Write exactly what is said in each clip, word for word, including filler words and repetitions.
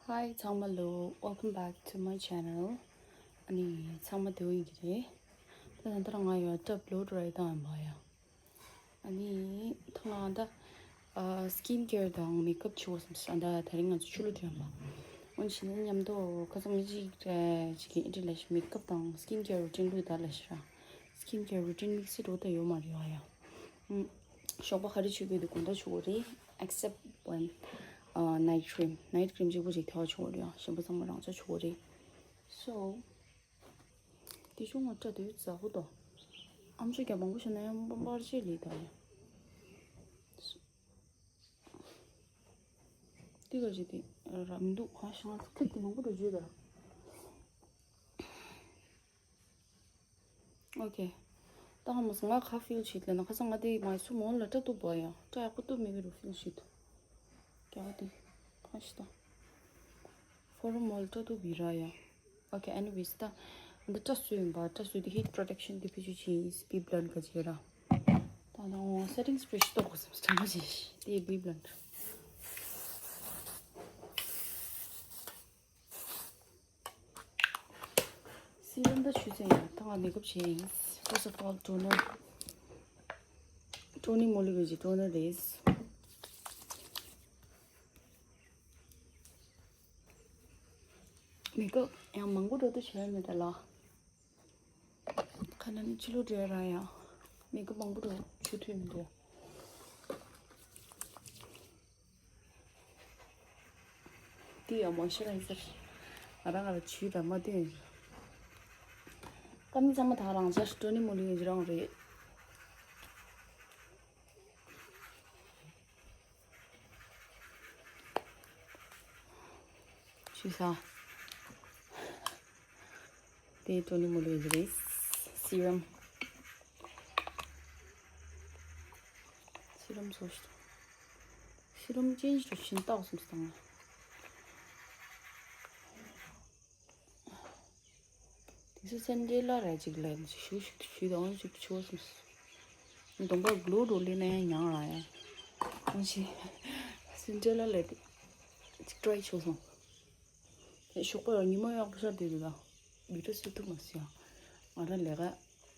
Hi ཚང་མ་ལོ། Welcome back to my channel. ཨ་ནི་ཚང་མ་བདེ་པོ་ཡིན་གྱི་རེད། ད་ད་ལྟ་ང་ཡོད་སྐྲ་བློ་བྲོ་ཡི་བཏང་ཡོད་པ་ཡ། ཨ་ནི་ད་ང་ད་ཨ་skin care དང་makeup བྱེད་དགོས་བསམ་སོང་། ད་དེ་རིང་ང་ཚོ་ཆུ་ལོག་ཐོན་པ། འོན་ཀྱང་མཉམ་དུ་ཁ་སང་ངེད་ཅིག་ཅིག་གིས་ཨེ་འདྲ་ལས་makeup དང་skin care routine ལུགས་ད་ལས་ཤི་ར། Skin care routine དམིགས་བསལ་འགྲོ་ད་ཡོད་མ་རེད་ཡ། ཞོགས་པ་ག་རེ་བྱེད་དགོས་འདུག་དགོང་དག་བྱེད་དགོས་རེད། Except when uh, night cream, night cream གཅིག་པོ་ཞིག་ཐེ་བ་བྱེད་དགོས་རེད། གཞན་པ་ཚང་མ་རང་ཚོ་བྱེད་དགོས་རེད། So དེ་ཆུང་ང་སྐྲ་དེ་འཛག་པོ་དང་། ཨམ་ཅོག་རྒྱ་མང་པོ་བྱས་ན་ཡང་འབར་བྱེད་ལེ་ད་ཡ། དེ་ག་ཞིག་དེ་ར་མི་འདུག་ཧ་ཤང་ཚིག་དེ་མང་པོ་འགྲོ་བརྗོད་ད། Okay. ད་ཧ་མ་སོང་ང་ཁ་feel བྱེད་ལ་ན་ཁ་སང་ང་དེ་མ་སུ་མོ་ལ་སྐྲ་གཏུབ་པ་ཡ། སྐྲ་ཡག་པོ་གཏུབ་མི་བི་རུ་feel བྱེད། རྒྱ་བ་དེ་ཁ་ཤི་ད། ཕོ་རོ་མོ་ལ་སྐྲ་གཏུབ་བི་ར་ཡ། Okay, anyways ད་འདི་སྐྲ་སུ་ཡིན་པ། སྐྲ་སུ་དེ་heat protection དེ་ཕི་ཆུ་ཆི་ཡིན་སི་པི་blend ག་ཅེ་ར། ད་ད་ང་setting spray ཤི་ཏོག་གོ་སམ་སི་ཊ་མ་ཅེ་དེ་སི་པི་blend། Serum ད་ཆུ་ཚན་ཡང་ད་ང་makeup བྱས་ཡིན། First of all toner. Tony Moly གི་toner རེད། Makeup ཡང་མང་པོ་འགྲོ་དུ་བྱས་མེད་ད་ལ། ཁ་ན་ནི་ཕྱི་ལོ་འདྲེ་ར་ཡང་མི་ག་མང་པོ་རུ་ཆུ་ཐུད་མི་འདུག་དེ་ཡང་moisturizer ང་རང་ང་ལ་ཆུ་ར་མ་ཐུད། ཀ་མི་ཚང་མ་ད་རང་ཅག་Tony Moly ཡིན་རང་རེད། ཆུ་ས། དེ་Tony Moly གི་རེད། Serum. Serum བཟོ་ཞིག Serum change to ཤིན་ཏོག་སུམ་སྟངས། དེ་ཚོ་སེམས་ཅན་ལ་ར་ཅིག་ལ་ཞུ་ཞིག་ཞུ་དང་ཞིག་ཆུ་སུམ། གདོང་པ་གློ་འགྲོ་ལེ་ན་ཡང་ཉང་ར་ཡང་། ཨང་ཞིག་སེམས་ཅན་ལ་ལས་དེ་ཅིག་try ཆོག་སོང་། དེ་ཞོགས་པ་ཉི་མ་ཡག་པོ་ཤར་དུས་ལ་བི་ཏྲ་སུ་ཐུབ་མ་སོང་ཡང་ང་ར་ལས་ཀ་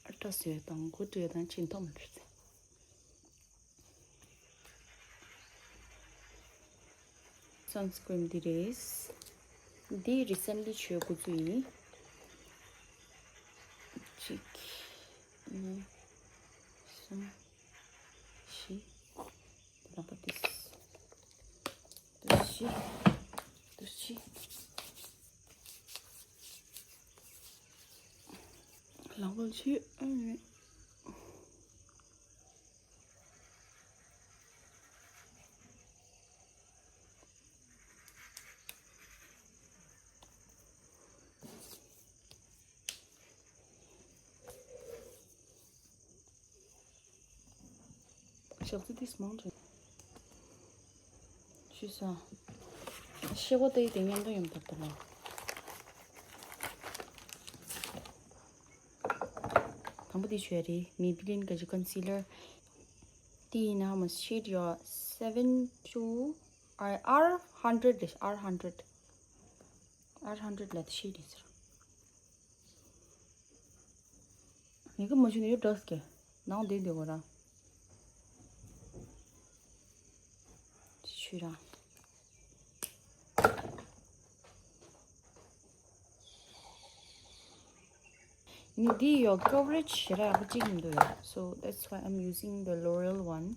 ཨ་ཏྲ་སོས་དང་གོ་ཏྲེ་དང་ཆེན་ཐོག་མ་ཕེར་ཚེ། Sunscreen འདི་རེད། འདི་recently བྱོས་འགོ་བཙུགས་ཡིན། གཅིག་གཉིས། གསུམ། བཞི། ལག་པ་འདི། འདི་བཞི། འདི་བཞི། ལག་པ་བཞི། ཨ་ནི། ཞག་ཚི་དིས་མང་དྲགས། ཤི་ས། ཤེལ་སྒོ་དེ་དེ་མཉམ་དུ་ཡོང་ཐུབ་ཐུབ་ལ། དང་པོ་དེ་བྱོས་རེད། Maybelline ག་ཅི་concealer། དེ་ཡིན་ན་མ་shade ཡོད། Seven two R R hundred རེད། R hundred། R hundred ལ་དེ་shade ཡིན་ཟེར། ཡི་གེ་མ་ཞུ་ནས་ཡོད་འདྲ་སྐད། ནང་བསྡད་འདུག་གོ་ར། ཆུ་ར། ནི་འདི་ཡོད་coverage ཞེ་དྲག་ཡག་པོ་གཅིག་མི་འདུག་ཡ། So that's why I'm using the L'Oreal one.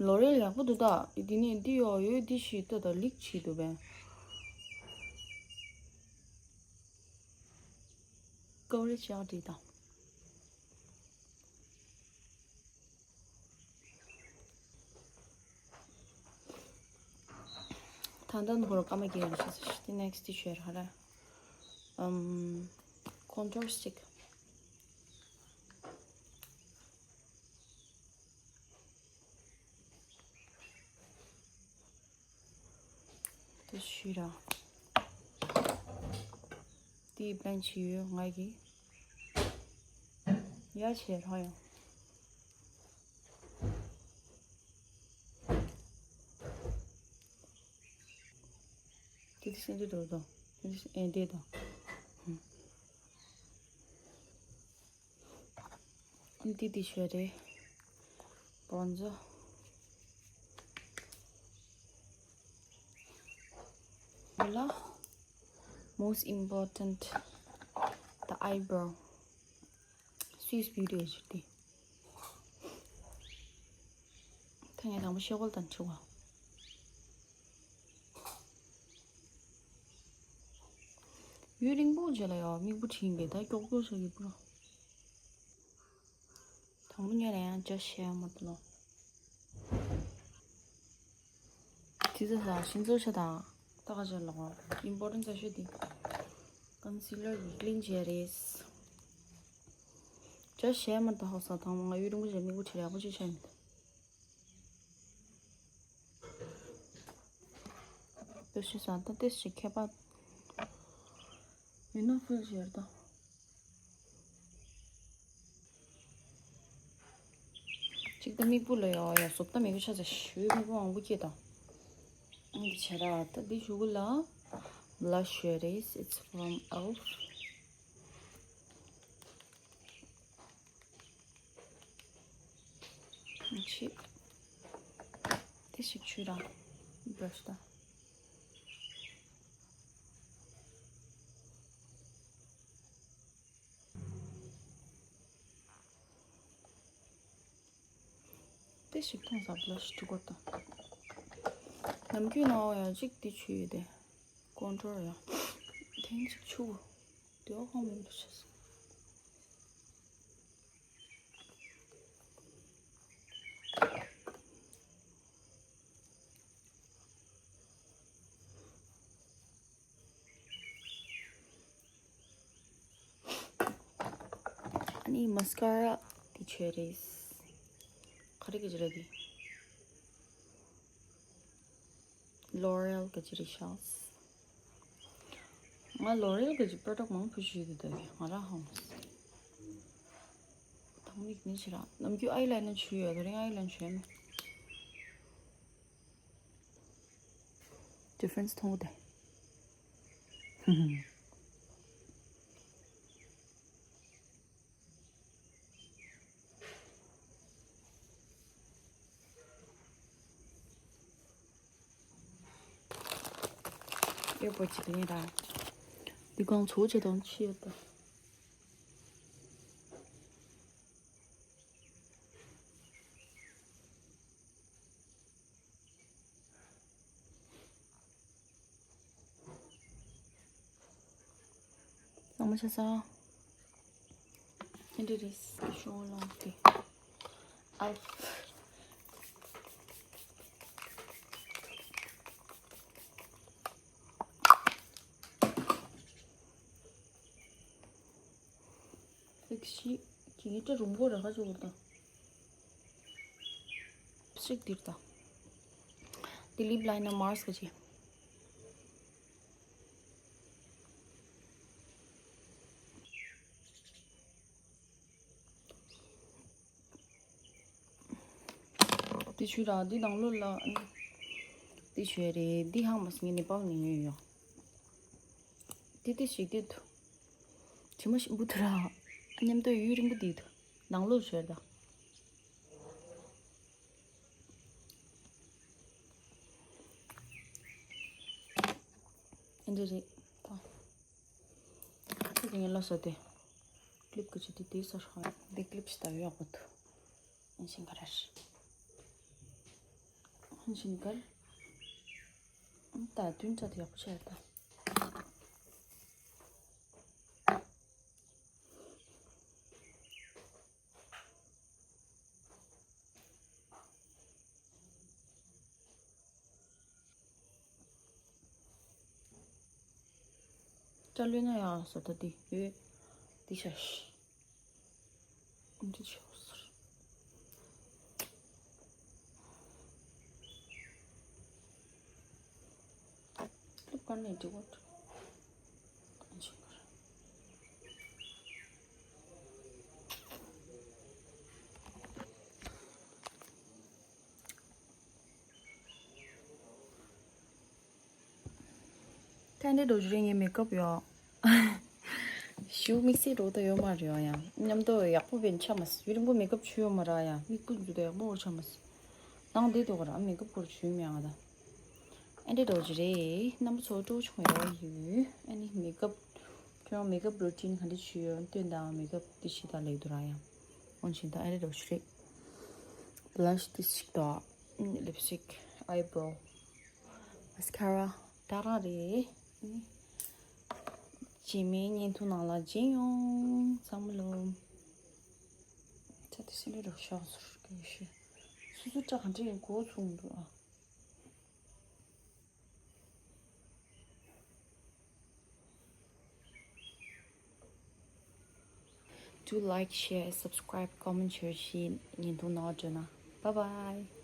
L'Oreal ཡག་པོ་འདུག་ད། འདི་ནི་འདི་ཡོད་ཡོད་འདི་ཞིག་ལྟ་ད་ལིག་བྱེད་འདུག་པས། coverage ཡག་འདི་ད། ད་ལྟ་ནོར་སྐར་མ་བརྒྱད་ལ་ཤེས་སོ་ཤི་ཏི་next ཤེར་ཧ་ར། ཨམ། contour stick. དེ་ཤི་ར། དེ་པན་ཆི་ཡོད་ང་གི། ཡ་ཆེ་ར་ཡང་། དེ་དེ་སེ་འདི་འགྲོ་དང་། དེ་དེ་སེ་ཨེ་འདི་དང་། ཨ་ནི་དེ་དེ་ཤོད་རེད། བོན་ཛོ། ལ། Most important, the eyebrow. Swiss beauty ཞིག་དེ། ད་ངས་དང་པོ་ཤེལ་སྒོ་དང་འཁྲིལ་བ། ཡུན་རིང་པོ་རྗེས་ལ་ཡང་མིག་བུ་བྲིས་པས་ད་ཀྱོག་ཀྱོག་ཆགས་ཀྱི་པུ་ར། དང་པོ་ཉལ་ལ་ཡང་ཇ་བཤད་མ་ཐུབ་ལོ། དེ་ཚོ་ས་ཤིང་བཟོ་ཆ་དང་ད་ག་ཆ་ལོག་ཨིམ་པོར་ཊན་ཊི་ཆ་ཤོས་དེ་ཀོན་སི་ལར་གྱིས་ཀི་ལིན་བྱས་རེད། ཇ་བཤད་མ་ཐུབ་ཧོ་ས་དང་པོ་ང་ཡུན་རིང་པོ་རྗེས་མིག་བུ་བྲིས་ཡག་པོ་ཅིག་ཆགས་མི་འདུག་དུ་ཤི་སང་ད་ཏེ་ཞིག་ཁྱད་པར་ཡིན་ན་ཕུལ་ཞེར་ད། གཅིག་ད་མིག་བུ་ལ་ཡོ་ཡ་བཟོ་ལྟ་མེད་གི་ཆ་ཚ་ཞུའི་མིག་བུ་མང་པོ་སྐྱེས་དང་། འདི་བྱས་ར་ད་འདི་ཞུ་གུ་ལ་blush ཡོད་རེད། It's from ཨེལ་ཕ། ཆི། དེ་ཞིག་ཆུ་ར། བྷ་ར་ཤི་ད། དེ་ཞིག་མཐོང་ས་བྷ་ར་ཤི་ཆུ་གོ་ད། ནམ་རྒྱུན་ནའོ་ཡ་གཅིག་དེ་ཆུ་ཡོད་དེ། ཀོན་ཊུར་ཡ། དེང་ཞིག་ཆུ། དེའོ་ཧོ་མིན་དུ་ཆེ་སོང་། ཨ་ནི་མ་སི་ཀ་ར་དེ་ཆོས་རེད། ག་རེ་གི་ཅི་རེད་དེ། ལོ་རེལ་གི་ཅི་རེད་ཤག་ང་ལོ་རེལ་གི་ཅི་པྲོ་ཌག་མང་པོ་ཞིག་ཡོད་དེ་ད་ང་རང་ཧང་། དང་མིག་ནི་ཕྱི་ར་ནམ་རྒྱུན་ཨའི་ལའི་ནར་བྱུག་ཡོད། དེ་རིང་ཨའི་ལའི་ནར་བྱུག་མེད། ཌི་ཕ་རེན་སི་མཐོང་གི་འདུག་ཨེར་པོ་ཌི་ཅིག་ལེན་ར། འདི་གང་ཚོ་བྱེད་དང་ཕྱི་ཡོད་ད། ཚང་མ་ཆ་ཚང་། ཧེན་ཌི་རེས་ཀྱི་ཤོ་ལོང་ཏེ། ཨལ། ལིག་ཤི་གི་ངེད་ཀྱི་རུམ་གོ་ར་ཁ་ཅོ་གོ་ད། ཞིག་དིར་ད། དེ་ལིབ་ལའི་ནར་མཱར་སི་ག་ཅི། དེ་ཆུ་ར་འདི་ནང་ལོགས་ལ། དེ་ཆུ་རེད་འདི་ཧང་མ་སི་ངས་ནི་པའོ་ནི་ཡོད་ཡོད། དེ་དེ་ཞིག་དེ་དུ། དྲི་མ་ཞིམ་པོ་དུ་ར། མཉམ་དུ་ཡུན་རིང་པོ་དེ་དུ། ནང་ལོགས་ཆོས་དང་། ཨེ་འདྲ་རེད་ད། ཁྱེད་ཀྱི་ངན་ལ་ཟ་དེ། ཀི་ལིབ་ཀི་ཆུ་དེ་དེ་ས་ཧྲ་དེ་ཀི་ལིབ་ཞིག་ལྟ་ཡོད་གོ་ཐུ། ཨན་ཤིང་ག་ར་ཤི། ཨན་ཤིང་གར། ད་དུན་ཏྲ་དེ་ཡག་པོ་ཆེ་ད། ཅ་ལུས་ན་ཡང་ཟ་ད་དེ་ཡོད། དེ་ཤ་ཤི། འདི་ཆོག་ཟེར། ལུག་ཀ་ནས་འདི་བོ། ད་འདི་འགྲོ་རྒྱུ་རེད། ངའི་མེ་ཀབ་ཡོད། ཞུ་དམིགས་བསལ་འགྲོ་ད་ཡོད་མ་རེད་ཡ། མཉམ་དུ་ཡག་པོ་བེན་ཆ་མ་སི་ཡུ་རིང་པོ་མེ་ཀབ་བྱུས་ཡོད་མ་ར་ཡ། མིག་ཀུན་འཛུལ་ད་ཡག་པོ་བོར་ཆ་མ་སི། ནང་བསྡད་འདུག་ག་ར། མེ་ཀབ་སྐོར་བྱུས་མེད་ཨ་ད། ཨ་འདྲ་འགྲོ་རྒྱུ་རེད། རྣམ་པ་ཚོ་སྤྲོ་ཆུང་ཡོད་ཡོད། ཨ་ནི་མེ་ཀབ། ཁྱོད་མེ་ཀབ་རུ་ཊིན་ག་འདྲ་བྱུས་ཡོད་སྟོན་དང་། མེ་ཀབ་དེ་ཞིག་ད་ལེགས་འདུག་ར་ཡ། འོན་ཅིང་ད་ཨ་འདྲ་འགྲོ་རྒྱུ་རེད། བྷི་ལཤ་དེ་ཞིག་དང་། ལིབ་སི་ཊིག་ཨའི་བྷོ་རོ། མ་སི་ཁ་ར་ད་རང་རེད། རྗེས་མའི་བརྙན་ཐུང་ནང་ལ་མཇལ་ཡོང་། ཚང་མ་ལོ། ཆ་དེ་སེ་འདྲ་རོགས་ཤོག་ཟུར་གི་ཤི། སོ་སོ་སྐྲ་ག་འདྲ་ཡིན་གོ་ཚུགས་འདུག་ཨ། Do like, share, subscribe, comment བྱོས་ཤིག་བརྙན་ཐུང་ནང་འབྲེལ་ན། Bye bye.